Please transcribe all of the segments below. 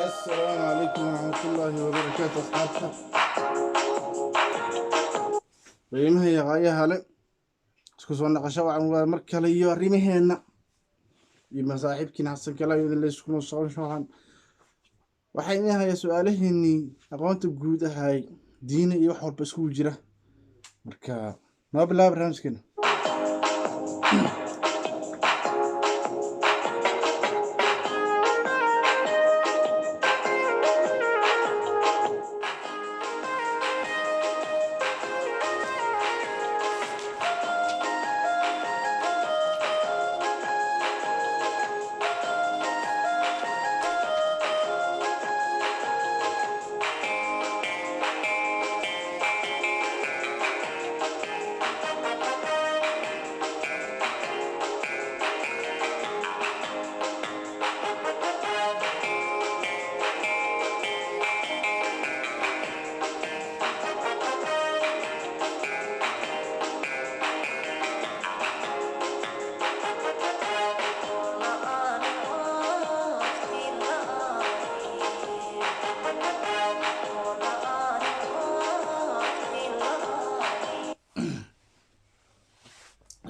Assalaamu calaykum waraxmatullaahi wabarakaatu, asxaabta qiimaha iyo qaayaha le, isku soo naqasho wacan. Waa mar kale iyo arrimaheenna iyo masaaxiibkiina Xasan kale idin layskuna socon wacan. Waxaa idin hayaa su-aalaheenii aqoonta guud ahay, diini iyo wax walba iskugu jira. Marka noo bilaaba barnaamijkeena.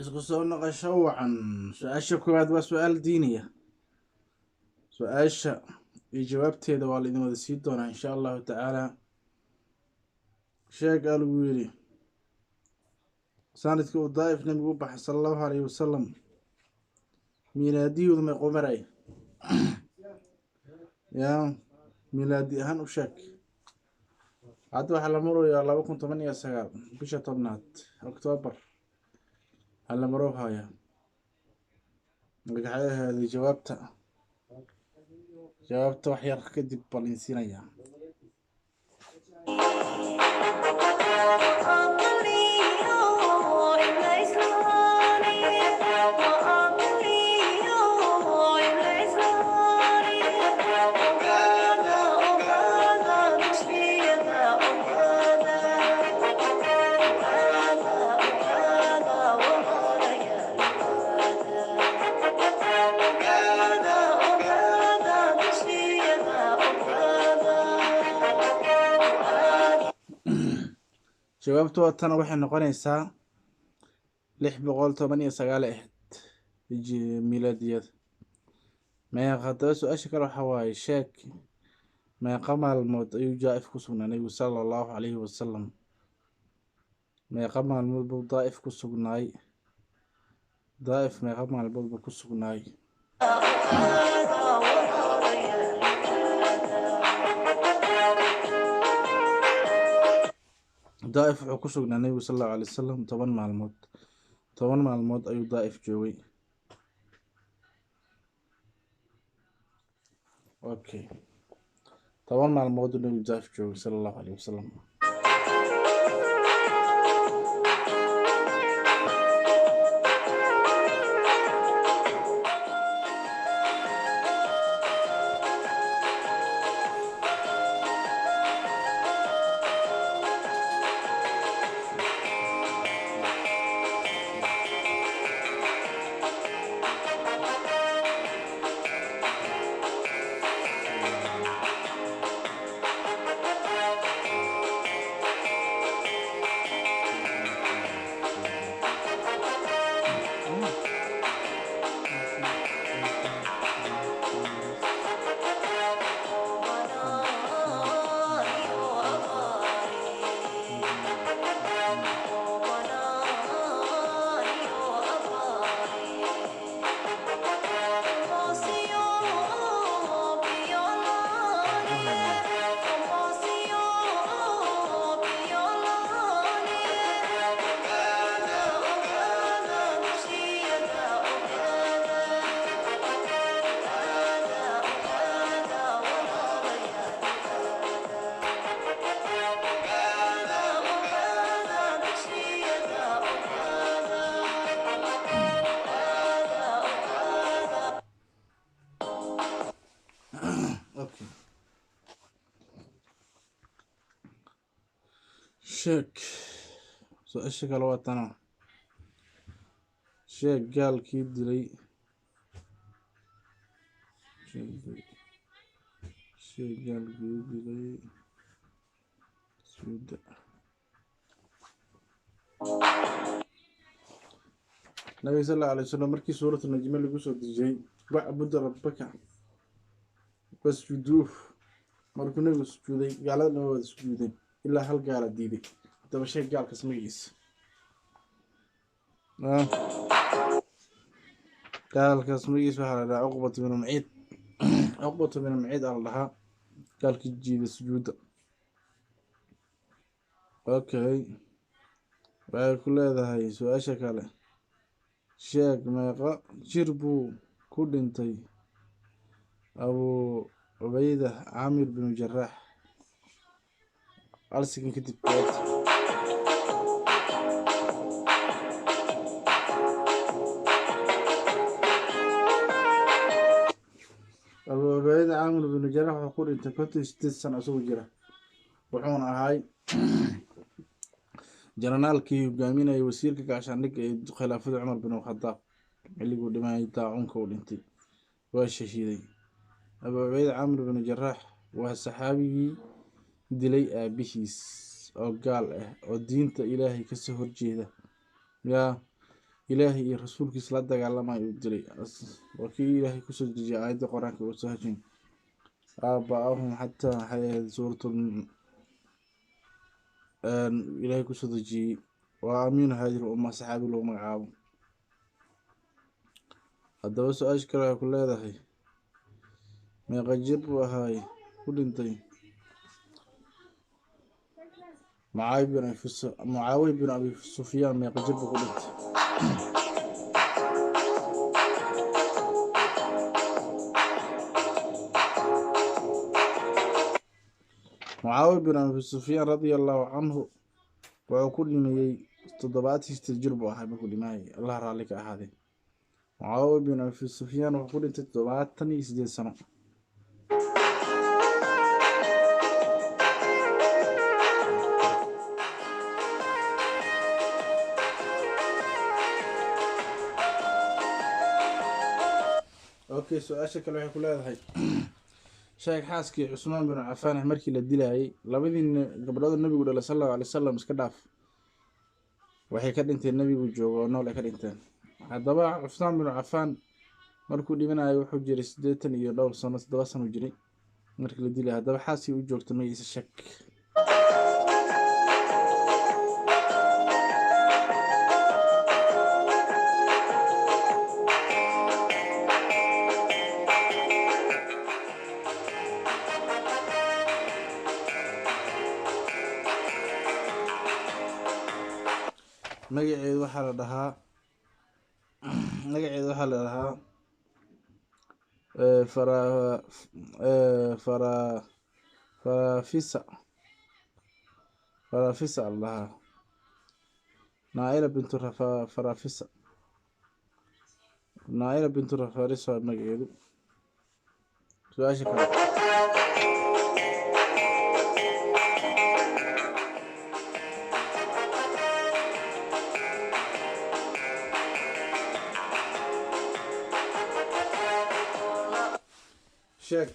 Isku soo noqosho wacan. Su-aasha koowaad waa su-aal diiniya. Su-aasha iyo jawaabteeda waa la idin wada sii doonaa, insha Allahu tacaala. Sheeg aa lagu yidhi sanadkii uu Daa'if nabigu u baxay, sala Allahu alayhi wasalam, miilaadiyoodu meequu maray? Yaa miilaadi ahaan u sheeg. Hadda waxaa la marayaa 2019, bisha 10aad, Octoobar waxaa la maroo hayaa. Magaxay ahaaday jawaabta? Jawaabta wax yar kadib baa laidin siinayaa. Jawaabtu waa tana, waxay noqonaysaa 619 ahayd miilaadiyada. Meeqa haddaba? Su-aasha kale waxaa waaye, sheeg meeqa maalmood ayuu Daa'if ku sugnaa nabigu, sala Allahu calayhi wasalam? Meeqa maalmood buu Daa'if ku sugnaay? Daa'if meeqa maalmood buu ku sugnaay? Daa'if wuxuu ku sugnaa nabigu, sala Allahu alay wasalam, 10 maalmood. 10 maalmood ayuu Daa'if joogay. Okay, 10 maalmood uu nabigu Daa'if joogay, sala Allahu alayhi wasalam. Okay, sheeg su-aasha kale waa tana. Sheeg gaalkii dilay, sheeg Sheeg gaalkii dilay sujuudda. Nabiga sal allahu alay wasalam markii suuratu Najme lagu soo dejiyey, wacbud rabbaka wasjuduuf, markuu nabigu sujuuday gaalada dhan wada sujuudeen ilaa hal gaala diiday. Haddaba sheeg gaalkaas magaciisa. Gaalkaas magaciisa waxaa la dhahaa Cuqbatu binu Maciid. Cuqbatu binu Maciid aa la dhahaa gaalkii jiiday sujuudda. Okay, waxay ku leedahay su-aasha kale: sheeg meeqa jir buu ku dhintay Abu Cubayda Caamir binu Jaraax? Hal second kadib jawaabta. Abu Cubayda Caamir binu Jaraax wuxuu ku dhintay 58 sano isagoo jira, wuxuuna ahay janaraalkii hogaaminayay wasiirka gaashaandhigga ee khilaafada Cumar bin Khadaab. Xilliguu dhimanayay daacuunka uu dhintay, waa shahiiday. Abu Cubayda Caamir binu Jaraax waa saxaabigii dilay aabihiis oo gaal ah oo diinta Ilaahay kasoo horjeeda, yaa Ilaahay iyo rasuulkiisa la dagaalamay uu dilay. Waa kii Ilaahay kusoo dejiyay aayadda Qur-aanka uu soo hejin aaba'ahum, xataa waxay ahayd suuratul Ilaahay kusoo dejiyey. Waa amiinu haadihi umma saxaabi lagu magacaabo. Haddaba su-aasha kale waxay ku leedahay: meeqa jir buu ahaay ku dhintay Mucaawiya bin Abi Sufyaan? Meeqa jir buu ku dhintay? Mucaawiya bin Abi Sufyaan radia allahu canhu wuxuu ku dhimayey 78 jir buu ahay markuu dhimayay, Allah raalli ka ahaadee. Mucaawiya bin Abi Sufyaan wuxuu ku dhintay 78 sano. Okay, su-aasha kale waxay ku leedahay: sheeg xaaskii Cusmaan bin Cafaan markii la dilayay. Labadii gabdhood nabigu dhalay sal allahu alay wasalam iska dhaaf, waxay ka dhinteen nabigu joogo oo nool ay ka dhinteen. Haddaba Cusmaan bin Cafaan markuu dhimanayo wuxuu jiray 80 iyo dhowr sano, 7 sano jiray markii la dilay. Haddaba xaaskii u joogta magaciisa sheeg. Magaceedu waxaa la dhahaa, magaceedu waxaa la dhahaa fara fara Farafisa. Farafisa la dhahaa, Naaila bintu Farafisa. Naaila bintu Rafarisa waa magaceedu. Su-aasha kale: sheeg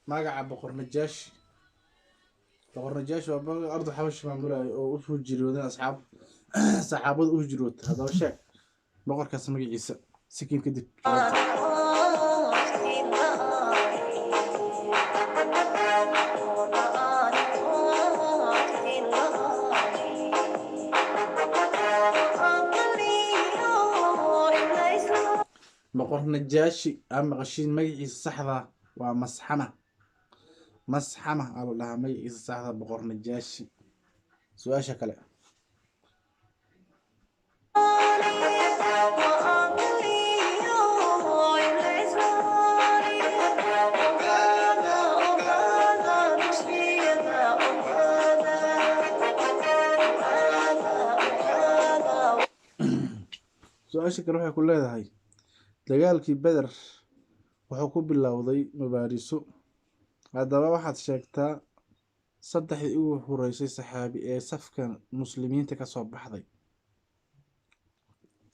magaca Boqor Najaashi. Boqor Najaashi waa boqor ardu Xabashi maamulaya oo u hijrooday asxaab saxaabada u hijrootay. Haddaba sheeg boqorkaas magaciisa. Sikin kadib jawaabta. Boqor Najaashi aa maqashiin magaciisa saxda waa Masxama. Masxama aa la dhahaa magaciisa saxda Boqor Najaashi. Su-aasha kale: su-aasha kale waxay ku leedahay: dagaalkii Beder wuxuu ku bilowday mubaariso. Haddaba waxaad sheegtaa saddexdii ugu horeysay saxaabi ee safka muslimiinta ka soo baxday.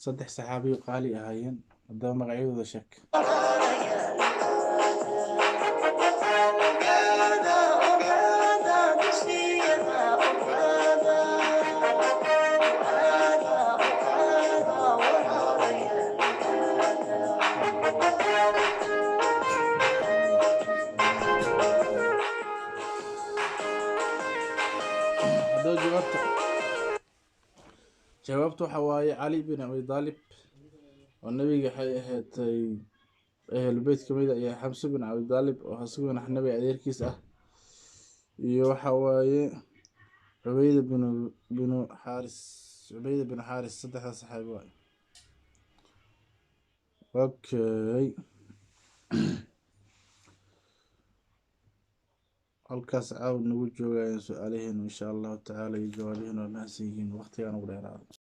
Saddex saxaabiyo qaali ahaayeen, haddaba magacyadooda sheeg. Jawaabtu waxa waaye Cali bin Abi Daalib oo nabiga waxay ahaatay ehel beyt ka mid ah, iyo Xamse bin Abi Daalib oo isaguna nabiga adeerkiis ah, iyo waxa waaye Cubeyda binu Xaaris, Cubeyda binu Xaaris. Saddexda saxaabi waaye. Okay, halkaas caaw nagu joogayaan su-aalaheenu insha Allahu tacaala iyo jawaabaheenu. Waa mahadsan yihiin, waqtigaan ugu dheeraado.